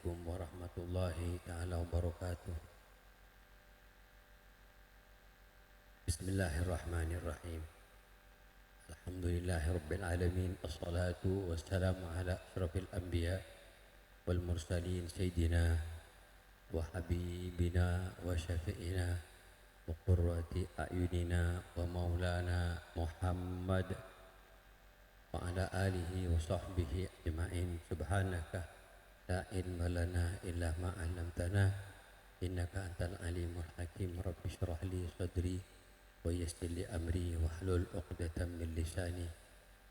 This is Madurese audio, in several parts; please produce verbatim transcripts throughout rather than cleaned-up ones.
Assalamualaikum warahmatullahi taala wabarakatuh. Bismillahirrahmanirrahim. Alhamdulillahirabbil alamin. Assalatu wassalamu ala asyrafil anbiya wal mursalin, sayyidina wa habibina wa syafi'ina wa qurrati a'yunina wa maulana Muhammad wa ala alihi wa sahbihi ajma'in. Subhanaka la ilma lana illa ma 'allamtana, innaka antal alimul hakim. Rabbi shrah li sadri wa yassir li amri wahlul 'uqdatam min lisani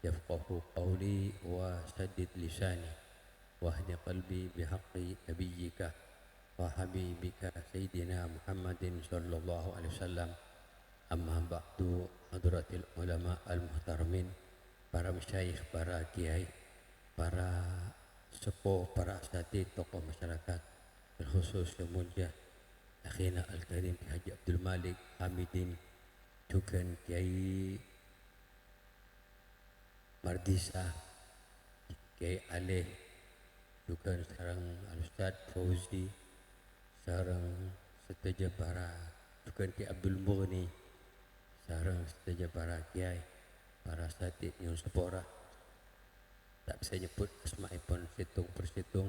yafqahu qawli wa saddid lisani wahdi qalbi bihaqqi nabiyyika wa habibika sayyidina Muhammadin sallallahu alaihi wasallam. Amma ba'du, hadratil ulama al-muhtaramin, para masyayikh, para kiai, para sepuh, para asatidz, tokoh masyarakat, bil khusus sè molja akhina al-karim Kiai Haji Abdul Malik Hamidin, jhughân Kiai Mardisa, Kiai Alè, jhughân sareng Al-Ustadz Fauzi, sareng sadhâjâ para, jhughân Kiai Abdul Mughni, sareng sadhâjâ para kiai, para asatidz, nyo'on sapora. Ta' bisa nyebbhut asmaèpon sèttong per sèttong.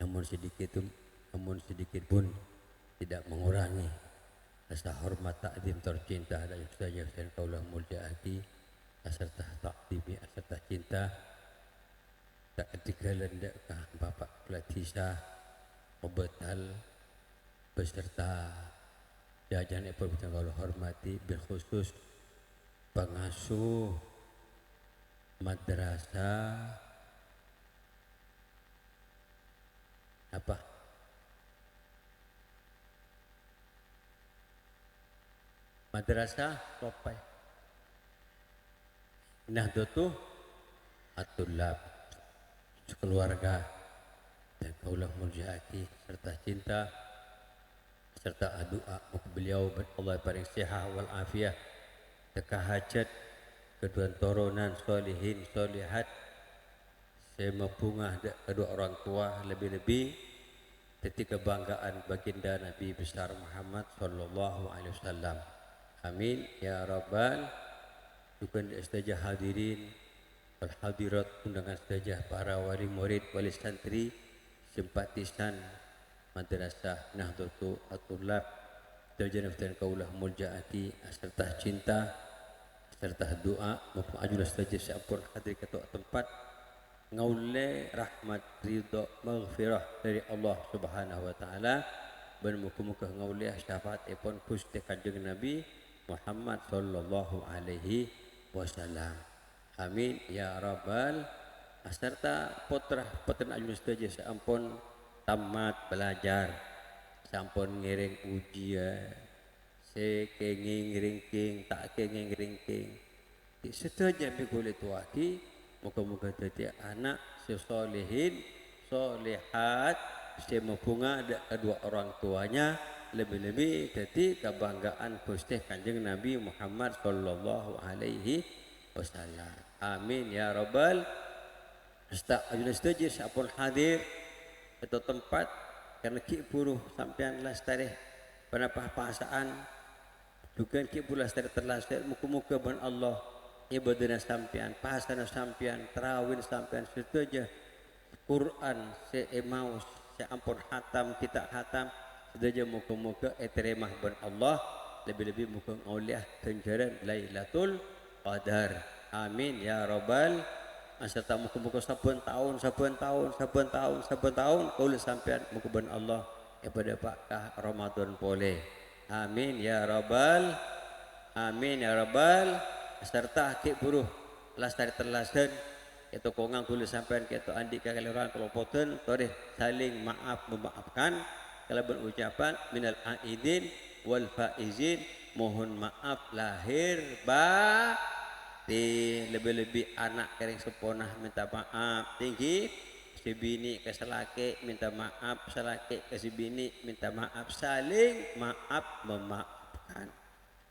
Namun sedikit, namun sedikit pun tidak mengurangi rasa hormat ta'zim tor cinta dâ' sadhâjâ sè kaulâ molja'aghi, asarta ta'zimi, asarta cinta. Ta' kadhingghâlân dâ' ka Bapak Kepala Dhisa Obetal beserta jajaranèpon sè kaulâ hormati, bil khusus pangasuh madrasah apa? Madrasah Lopai. Nahdlatul Thullab. Sakeluarga sè kaulâ molja'aghi sarta cinta, sarta adu'a moghâ beliau bân Allah èparèng sèhat wal afiyah, tekka hajat, kadu'âna toronan solihin solihat, sè mabhunga dâ' kadu'â orang towa, lebbi-lebbi dhâddhi kabanggaan baginda Nabi besar Muhammad sallallahu alaihi wasallam. Amin, ya rabbal. Jhughân dâ' sadhâjâ hadirin wal hadirat, undangan sadhâjâ para wali murid, wali santri, simpatisan Madrasah Nahdlatul Thullab, sadhâjâna bhâdhân kaulâ molja'aghi, asarta cinta, asarta du'a, moghâ ajunan sadhâjâ sè ampon hadir ka tempat, ngaollè rahmat, ridho, maghfirah dâri Allah Subhanahu wa Ta'ala, bân moghâ-moghâ ngaollè syafaatèpon Ghustè Kanjeng Nabi Muhammad sallallahu alaihi wasallam. Amin, ya rabbal. Asarta potra-potrana ajunan sadhâjâ sè ampon tamat belajar, sè ampon ngèrèng ujian, sè kèngèng rèngkèng, ta' kèngèng rèngkèng. Sadhâjâ mè' kaulâ du'aaghi, moghâ-moghâ dhâddhiyâ ana' sè solihin, solihat, sè mabhunga dâ' kadu'â orang towana, lebbi-lebbi dhâddhi kabanggaan Ghustè Kanjeng Nabi Muhammad sallallahu alaihi wasallam. Amin ya rabbal. Sarta ajunan sadhâjâ sè ampon hadir è tempat, karna ghi' bhuru sampèyan lastarè ponapa pasa'an, jhughân ghi' bhuru lastarè terlasè, moghâ-moghâ bân Allah ibâdâna sampèyan, pasana sampèyan, tarawina sampèyan, sadhâjâ Qur'an sè èmaos, sè ampon hatam, ghi' ta' hatam, sadhâjâ moghâ-moghâ ètarèma bân Allah, lebbi-lebbi moghâ ngaollèya ghânjhârân Lailatul Qadar. Amin ya rabbal. Asarta moghâ-moghâ sabbhân taon, sabbhân taon, sabbhân taon, sabbhân taon kaulâ sampèyan moghâ bân Allah èpadâpa' ka Ramadan polè. Amin ya rabbal. Amin ya rabbal. Sarta ghi' bhuru lastarè terlasè, kèto kongang kaulâ sampèyan, kèto andi' kakalèrowan kalopodhân, torè saling maaf memaafkan kalabân ucapan minal aidin wal faizin, mohon maaf lahir batin. Lebbi-lebbi ana' kèrèng seppona mènta maaf, èngghi, sè binè' ka sè lakè' mènta maaf, sè lakè' ka sè binè' mènta maaf, saling maaf memaafkan.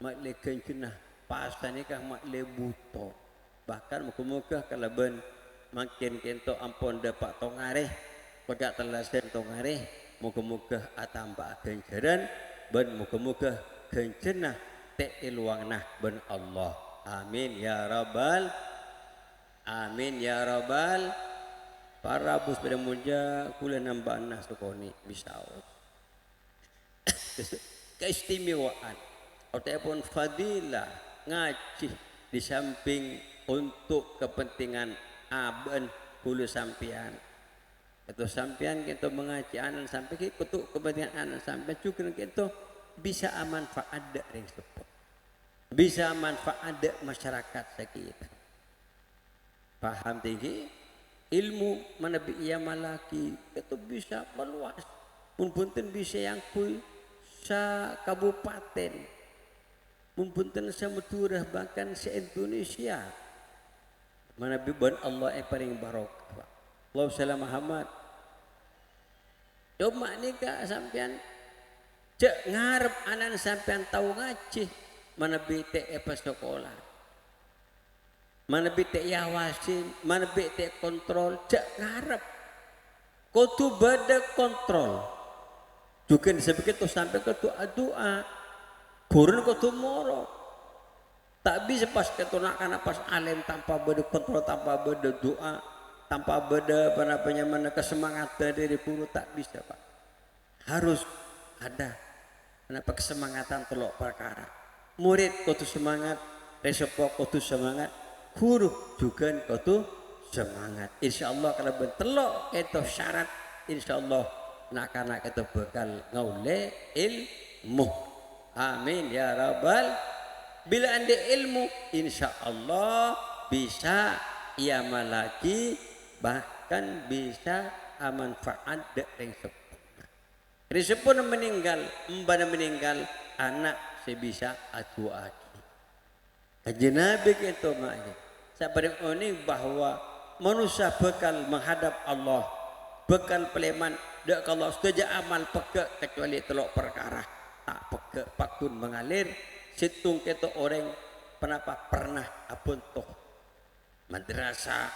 Ma'lè ghânjhârânna pasa nèka ma'lè bhuto. Bahkan moghâ-moghâ kalabân mangkèn kènto ampon dâpa' tongarè, Pagga' tella sèttong arè, moghâ-moghâ atampa ghânjhârân, bân moghâ-moghâ ghânjhârânna ta' èlowangnga bân Allah. Amin, ya rabbal, amin, ya rabbal. Para rabu sè bâdâ molja, kaulâ namba'ana sakonè' bisaos. Keistimewaan, otabâ fadilah ngajhi di samping untuk kepentingan abâ'na kaulâ sampèyan. Ka'dinto sampèyan ka'dinto mangajhi ana' sampèyan, ghi' untuk kepentingan ana' sampèyan, jhughân ka'dinto bisa amanfaat dâ' rèng seppo. Bisa manfaat dâ' masyarakat sakitar. Paham tèngghi? Ilmu manabi èamallaghi, itu bisa meluas. Mon bhunten bisa èangghuy sakabupaten. Mon bhunten sa-Madhurâ, bahkan sa-Indonesia. Manabi bân Allah èparèng barokah, Pak. Allahumma shalli Muhammad. Coma nèka sampèyan jhâ' ngarep ana'na sampèyan tao ngajhi manabi ta' èpasakola. Manabi ta' èawasin, manabi ta' èkontrol, jhâ' ngarep. Kodhu bâdâ kontrol. Jhughân sabâgiyân sampèyan kodhu adu'a. Ghuruna kodhu morok. Ta' bisa pas ka'dinto na'-kana' pas alèm tanpa bâdâ kontrol, tanpa bâdâ du'a, tanpa bâdâ apa nyamana kasemangadhân dâri ghuru, ta' bisa, Pak. Harus ada, napa, kasemangatan tello' parkara. Morèd kodhu semangat, rèng seppo kodhu semangat, ghuru jhughân kodhu semangat. Insyaallah kalabân tello' ka'dinto syarat, insyaallah na'-kana' ka'dinto bhâkal ngaollè ilmu. Amin ya rabbal. Bilâ andi' ilmu, insyaallah bisa èamallaghi, bahkan bisa amanfaat dâ' rèng seppo. Rèng seppona meninggal, embana meninggal, ana' sè bisa adu'aaghi. Kanjeng Nabi ka'dinto ma'è. Sabareng onèng bahwa manossa bhâkal menghadap Allah, bhâkal palèman dâ' ka Allah, sadhâjâ amal pegghâ' kecuali tello' parkara. Ta' pegghâ' pagghun mangalèr, sèttong ka'dinto orèng ponapa pernah abhânto madrasah,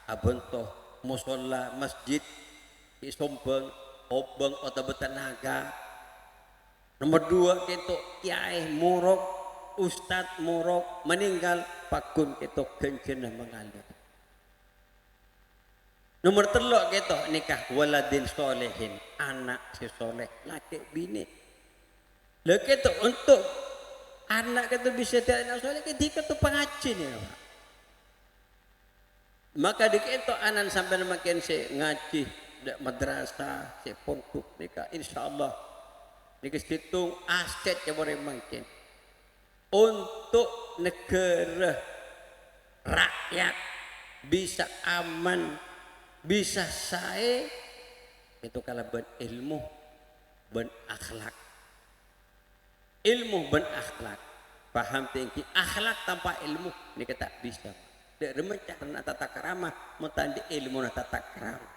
abhânto mosolla, masjid, ghi' sombâng, obâng otabâ tenaga. Nomer duwâ' ka'dinto kèyaè morok, ustad morok, meninggal, pagghun ka'dinto ghânjhârânna mangalèr. Nomer tello' ka'dinto nèka waladin sholihin, ana' sè sholeh, lakè' binè'. Lha ka'dinto untuk ana' ka'dinto bisa dhâddhi ana' sholeh, ka'dinto pangajhi nèka, Pak. Maka dâ' ka'dinto ana'na sampèyan mangkèn sè ngajhi dâ' madrasah, sè pondhuk nèka, insyaallah nèka sèttong aset jhâ' orèng mangkèn. Untuk negara, rakyat bisa aman, bisa saè, itu kalabân ilmu bân akhlak. Ilmu bân akhlak. Paham tèngghi, akhlak tanpa ilmu nèka ta' bisa. Dâ' remma carana tata krama mon ta' andi' ilmuna tata krama.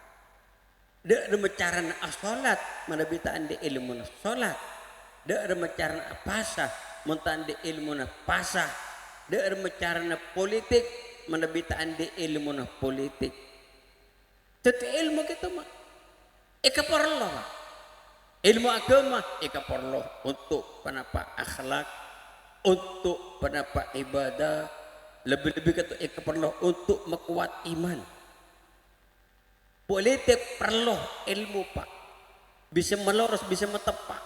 Dâ' remma carana asolat manabi ta' andi' ilmuna solat. Dâ' remma carana apasa mon ta' andi' ilmuna pasa. Dâ' remma carana politik manabi ta' andi' ilmuna politik. Dhâddhi, ilmu kèto, ma', èkaparlo, ma'. Ilmu agama èkaparlo untuk ponapa akhlak, untuk ponapa ibadah, lebbi-lebbi kèto èkaparlo untuk makowat iman. Politik parlo ilmu, Pak. Bisa maloros, bisa mateppa'.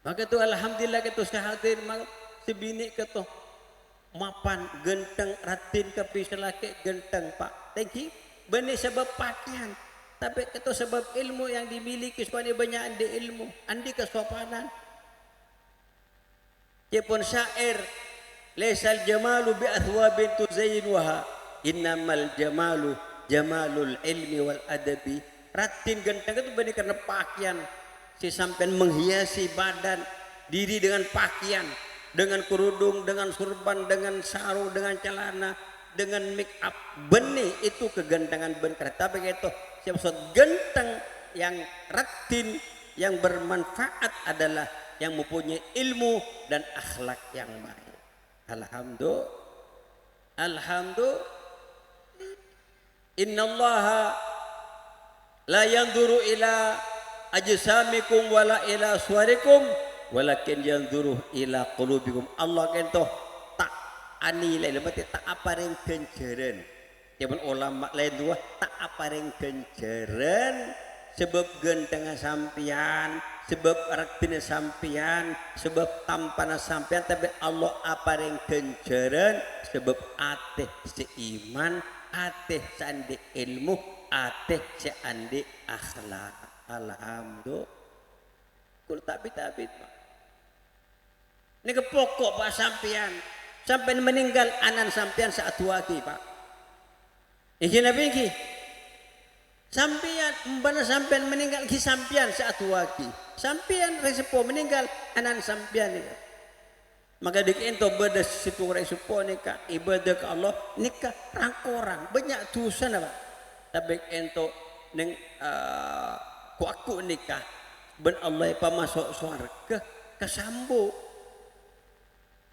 Maka tu, alhamdulillah, kèto sè hadir, ma-, sè binè' kèto mapan, ghântheng, raddhin kabbhi sè lakè' ghântheng, Pak. Tèngghi, bânnè sabâb pakèyan, tapè kèto sabâb ilmu yang dimiliki, soalnya bânnya' andi' ilmu, andi' kasopanan. Ca'èpon syair, "Laisal jamalu bi athwabin tuzayyinuha, innamal jamalu jamalul ilmi wal adabi." Raddhin ghântheng itu bânnè karena pakèyan sè sampèyan menghiasi badan diri dengan pakèyan, dengan kerudung, dengan surban, dengan sarung, dengan celana, dengan make up. Bânnè itu kagantèngan bân karena tapè kèto sè maksod ghântheng yang raddhin, yang bermanfaat adalah yang mempunyai ilmu dan akhlak yang baik. Alhamdu-, alhamdu-, innallaha "La yanzuru ila ajsamikum wala ila suwarikum, walakin yanzuru ila qulubikum." Allah kento ta' anilai, mate ta' apareng ganjaran. Ca'èpon olama laèn duwâ, ta' apareng ganjaran sabâb ghântengnga sampèyan, sabâb raddhinna sampèyan, sabâb tampana sampèyan, tapè Allah apareng ganjaran sabâb atè sè iman, atè sè andi' èlmo, atè sè andi' akhlak. Alhamdulillah. Kul tapi-tapi, Pak. Nèka poko', Pak, sampèyan. Sampèyan meninggal, ana'na sampèyan sè adu'aaghi, Pak. Èngghi napa èngghi? Sampèyan, umpama sampèyan meninggal, èngghi sampèyan sè adu'aaghi. Sampèyan rèng seppo meninggal, ana'na sampèyan nèka. Maka dhi' kento bâdâ sè torè seppo nèka, ibadah ka Allah nèka rang-korang, bânnya' dusana, Pak. Tapè kento neng, eh, ko'-ako' nèka bân Allah èpamaso' sowarghâ, kasambu.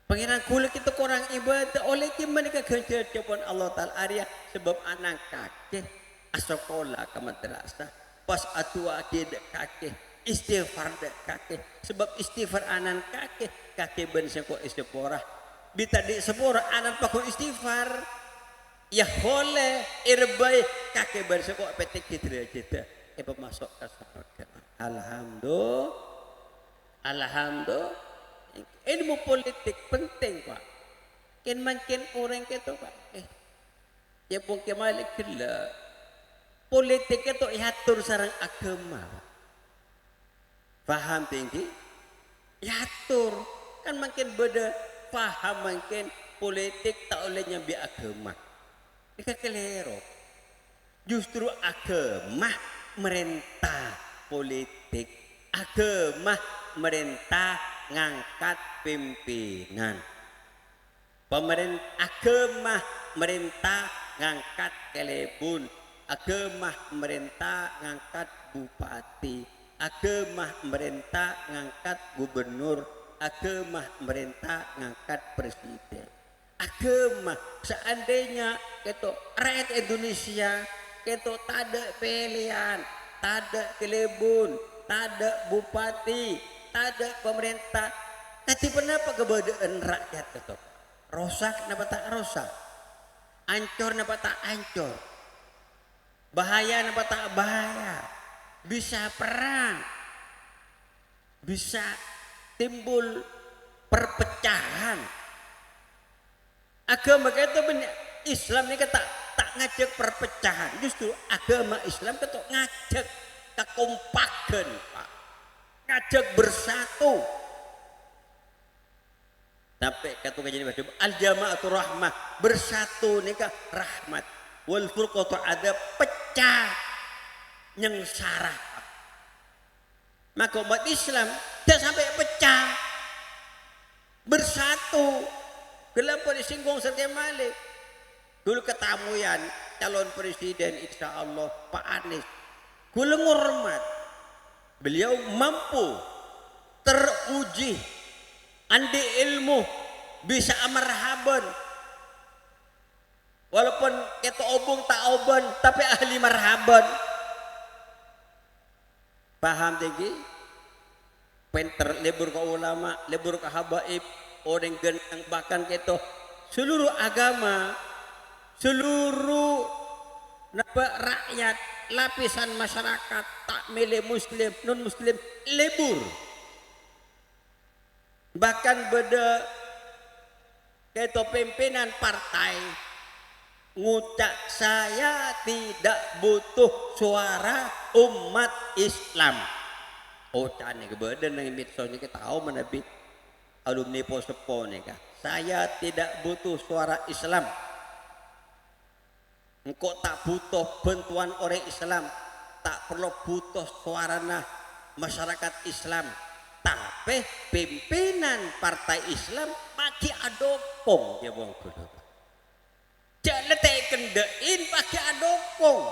Pangèran ghulâ kento korang ibadah, ollè dimma nèka ghânjhârân ca'èpon Allah Ta'ala arèya sabâb ana' kakè asakola ka madrasah, pas adu'aaghi dâ' kakè, istighfar dâ' kakè, sabâb istighfar ana'na kakè, kakè bân sèngko' èsapora. Bi' ta' andi' sapora ana'na pagghun istighfar, ya ollè èrebbhâi kakè bân sèngko' èpètèngghi dârâjhâddhâ, èpamaso' ka sowarghâ. Alhamdulillah. Alhamdulillah. Èlmo politik penting, Pak. Kèn-mangkèn orèng kento, Pak. Eh, ya, pongkè malè ghellâ'. Politik kento èator sareng aghâma, Pak. Paham, tèngghi? Èator. Kan mangkèn bâdâ paham mangkèn politik ta' ollè nyambi aghâma. Nèka kalèro. Justru aghâma marènta politik. Aghâma marènta ngangkat pimpinan. Pamaren-, aghâma marènta ngangkat kalèbun. Aghâma marènta ngangkat bupati. Aghâma marènta ngangkat gubernur. Aghâma marènta ngangkat presiden. Aghâma, seandainya kento rakyat Indonesia kento tadâ' pèlèyan, tadâ' kalèbun, tadâ' bupati, tadâ' pamarènta, kadhi ponapa kabâdâ'ân rakyat kento? Rosak napa ta' rosak? Ancor napa ta' ancor? Bahaya napa ta' bahaya? Bisa perang. Bisa timbul perpecahan. Aghâma kento bân Islam nèka ta', ta' ngajhâk perpecahan. Justru aghâma Islam kento ngajhâk kakompakan, Pak. Ngajhâk bersatu. Sampè' ka tongghâl jârèya, "Al-jama'atu rahmah," bersatu nèka rahmat. "Wal furqatu adzab," pecah nyengsara. Maka ommat Islam jhâ' sampè' pecah. Bersatu. Ghellâ' ampon èsinggung sareng malè. Ghulâ katamoyan calon presiden, insyaallah, Pak Anies. Ghulâ ngormat. Beliau mampu, teruji, andi' èlmo, bisa amarhaban. Walaupun kento obung ta' oban, tapè ahli marhaban. Paham, tèngghi? Pènter lebur ka ulama, lebur ka habaib, orèng ghântheng, bahkan kento seluruh agama, seluruh napa rakyat, lapisan masyarakat, ta' mèlè muslim, non-muslim, lebur. Bahkan bâdâ kento pimpinan partai ngoca', "Saya tidak butuh suara umat Islam." Oca'na nèka bâdâ neng medsos nèka, tao manabi alumni po-seppo nèka, "Saya tidak butuh suara Islam." Engko' ta' buto bhântowan orèng Islam, ta' parlo buto sowarana masyarakat Islam, tapè pimpinan partai Islam paghi' adhukung, ya, wong ghulâ. Jhâ' la ta' èkendhâ'in, paghi' adhukung.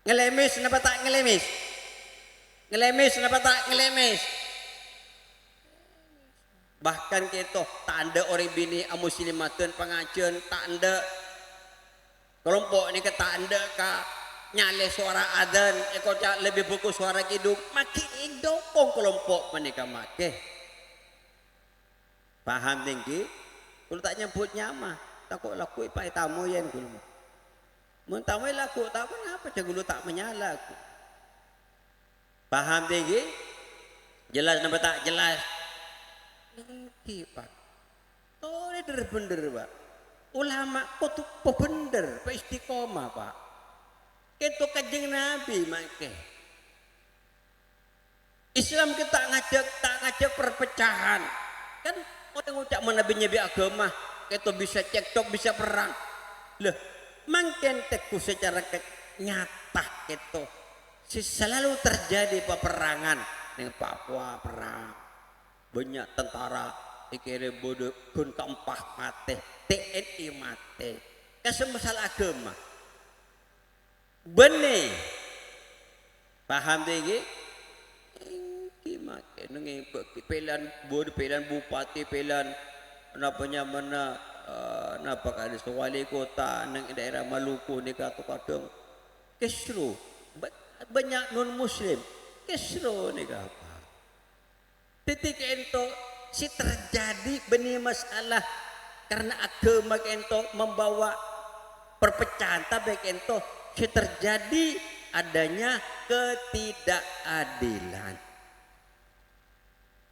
Ngalèmès napa ta' ngalèmès? Ngalèmès napa ta' ngalèmès? Bahkan kento ta' endâ' orèng binè' amuslimaten pangajhân, ta' endâ'. Kalompo' nèka ta' endâ' ka Nyalè sowara adzan, èkoca' lebbi bhâghus sowara kèdhung, maghi èdhukung kalompo' panèka maghi. Paham, tèngghi? Kaulâ ta' nyebbhut nyama, tako' lagghu' èpa-, ètamoyan kaulâ. Mon tamoy lagghu', ta' ponapa, jhâ' kaulâ ta' manyala, ghu. Paham, tèngghi? Jelas napa ta' jelas? Èngghi, Pak. Tolè dhâr-bhendhâr, Pak. Ulama kodhu pabhendhâr, paistiqomah, Pak. Kènto Kanjeng Nabi mangkè. Islam ghi' ta' ngajhâk, ta' ngajhâk perpecahan. Kan orèng ngoca' manabi nyèbi aghâma, kènto bisa cekcok, bisa perrang. Lah, mangkèn tengghu secara ke-, nyata kènto sè salalu terjadi peperangan neng Papua perang. Bânnya' tentara èkèrèm bâdâ ghun kaempa matè, T N I matè. Ka sè masalah aghâma. Bânnè. Paham, tèngghi? Èngghi, makè neng bâgi pèlèyan, bâdâ pèlèyan bupati, pèlèyan napa nyamana, eh, napa kalè wali kota neng daerah Maluku nèka to kadhâng kèsro. Ba-, bânnya' non-muslim kèsro nèka, Pak. Dhâddhi ka'ento sè terjadi bânnè masalah karena aghâma ka'ento membawa perpecahan, tapè ka'ento sè terjadi adanya ketidakadilan.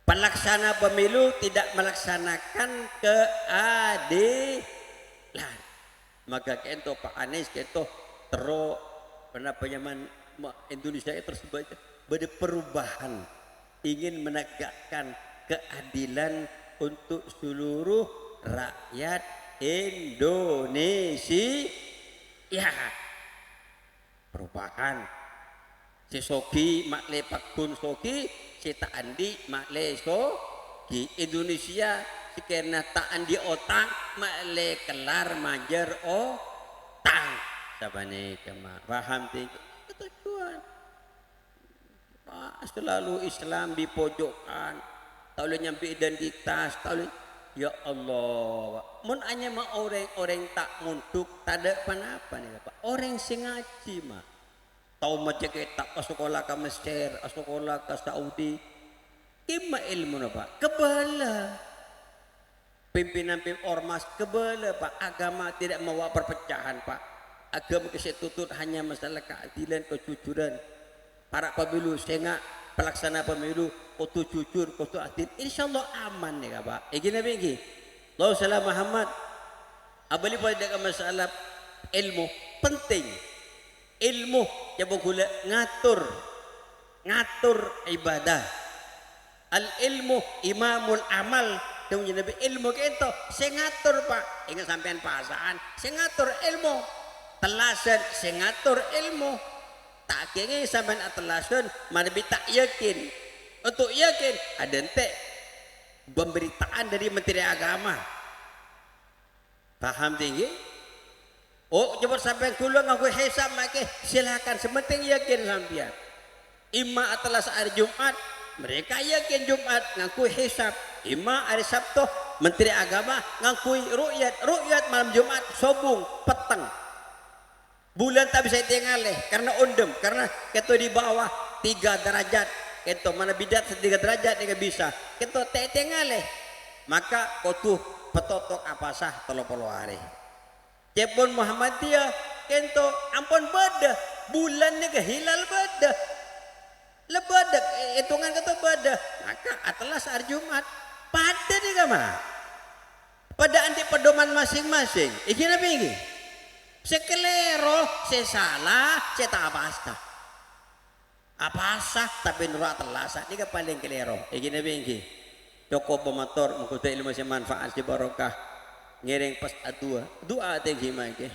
Pelaksana pemilu tidak melaksanakan keadilan. Maka ka'ento Pak Anies ka'ento terro, ponapa nyamana, ma-, Indonesia itu terus bâ-, bâdâ perubahan, ingin menegakkan keadilan untuk seluruh rakyat Indonesia. Perubahan. Sè soghi ma'lè pagghun soghi, sè ta' andi' ma'lè soghi. Indonesia sè kèra ta' andi' otang, ma'lè kellar majâr otang. Sapanèka ma-, paham tèngghi? Tujuan. Wah, selalu Islam dipojokkan. Ta' ollè nyambi identitas, ta' ollè, ya Allah, Pak. Mon anyama orèng, orèng ta' mondhuk, tadâ' ponapa nèka, Pak. Orèng sè ngajhi, ma'. Tao maca kètab, asakola ka Mesir, asakola ka Saudi. Kemma èlmona, Pak. Kebâlâ. Pimpinan pim-, ormas kebâlâ, Pak. Agama tidak membawa perpecahan, Pak. Aghâma kè sè ètuntut hanya masalah keadilan, kejujuran. Para pemilu, sènga' pelaksana pemilu kodhu jujur, kodhu adil. Insyaallah aman nèka, Pak. Èngghi napa èngghi? Allahumma shalli ala Muhammad. Abâli polè dâ' ka masalah èlmo, penting. Èlmo, coba ghulâ ngatur, ngatur ibadah. Al-ilmu imamul amal. Dâwâna Nabi, èlmo ka'ento sè ngator, Pak. Enga' sampèyan pasa'an, sè ngator èlmo. Tellasan, sè ngator èlmo. Ta' kèngèng sampèyan atellasan, manabi ta' yakin. Untuk yakin, adântè' pemberitaan dâri Menteri Agama. Paham, tèngghi? Oh, coba sampèyan ghulâ ngangghuy hisab, makè, silakan. Sè penting yakin sampèyan. Imma atellas arè Jumat, mereka yakin Jumat ngangghuy hisab. Imma arè Sabtu, Menteri Agama ngangghuy ru'yat. Ru'yat malem Jumat, sobung, petteng. Bulân ta' bisa ètèngalè karena ondhem, karena ka'ento di bawah tiga derajat. Ka'ento manabi dâ' tiga derajat nèka bisa. Ka'ento ta' ètèngalè. Maka kodhu patotok apasa tello polo arè. Ca'èpon Muhammadiyah, ka'ento ampon bâdâ. Bulân nèka hilal bâdâ. La bâdâ, è-, ètongan ka'ento bâdâ. Maka atellas arè Jumat. Padâ nèka, ma. Padâ andi' pedoman masing-masing. Èngghi napa èngghi? Sè kalèro, sè sala, sè ta' apasa. Apasa, tapè noro' atellas, nèka palèng kalèro. Èngghi napa èngghi? Cokop pamator, moghâ èlmo sè manfaat, sè barokah. Ngèrèng pas adu'a. Du'a tèngghi mangkè.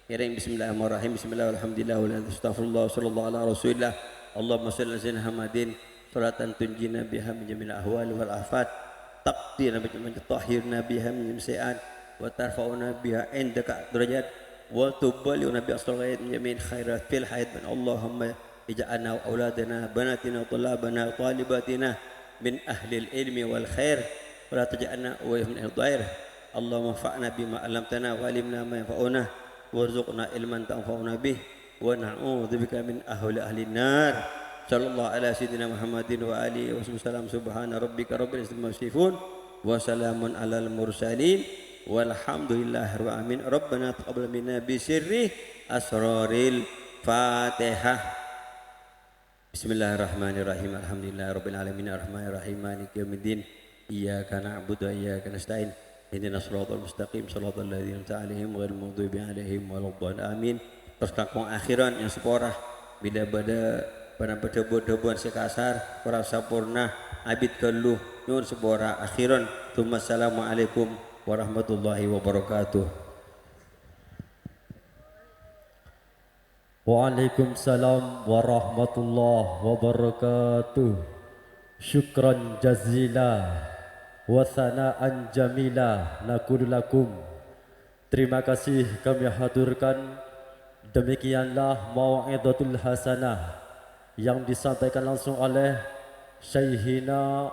Ngèrèng bismillahirrahmanirrahim. Bismillah, walhamdulillah, wala ilaha illallah, astagfirullah, sallallahu ala rasulillah. Allahumma shalli ala sayyidina Muhammadin, sholatan tunjina biha min jami'il ahwali wal afat, taqdina biha min, tutahhiruna biha min jami'is sayyi'at, wa tarfa'una biha indaka darajat, wa tuballighuna biha aqsal ghayat min jami'il khairat fil hayat. Allahumma ij'alna wa auladana, banatina, wa thallabana, wa thalibatina min ahlil ilmi wal khair, wa la taj'alna wa iyyahum min ahlid dhair. Allahumma anfa'na bima 'allamtana, wa 'allimna ma yanfa'una, warzuqna ilman tanfa'una bih, ونعوذ بك من أهول أهل النار. صلى الله على سيدنا محمد وآله وصحبه وسلم. سبحان ربك رب العزة عما يصفون. وسلام على المرسلين. والحمد لله رب العالمين. ربنا تقبل منا بسر أسرار الفاتحة. بسم الله الرحمن الرحيم. الحمد لله رب العالمين. الرحمن الرحيم. مالك يوم الدين. إياك نعبد وإياك نستعين. اهدنا الصراط المستقيم. صراط الذين أنعمت عليهم غير المغضوب عليهم ولا الضالين. آمين. Terros langkong akhiran yang sapora. Bilâ bâdâ ponapa dhâbu-dhâbuwân sè kasar, kurang samporna, abit ghâllu, nyo'on sapora. Akhiran, tsummassalamualaikum warahmatullahi wabarakatuh. Waalaikumsalam warahmatullahi wabarakatuh. Syukran jazila wa tsana'an jamila naqulu lakum. Terima kasih kami haturkan. Demikianlah mau'izatul hasanah yang disampaikan langsung oleh Syaikhina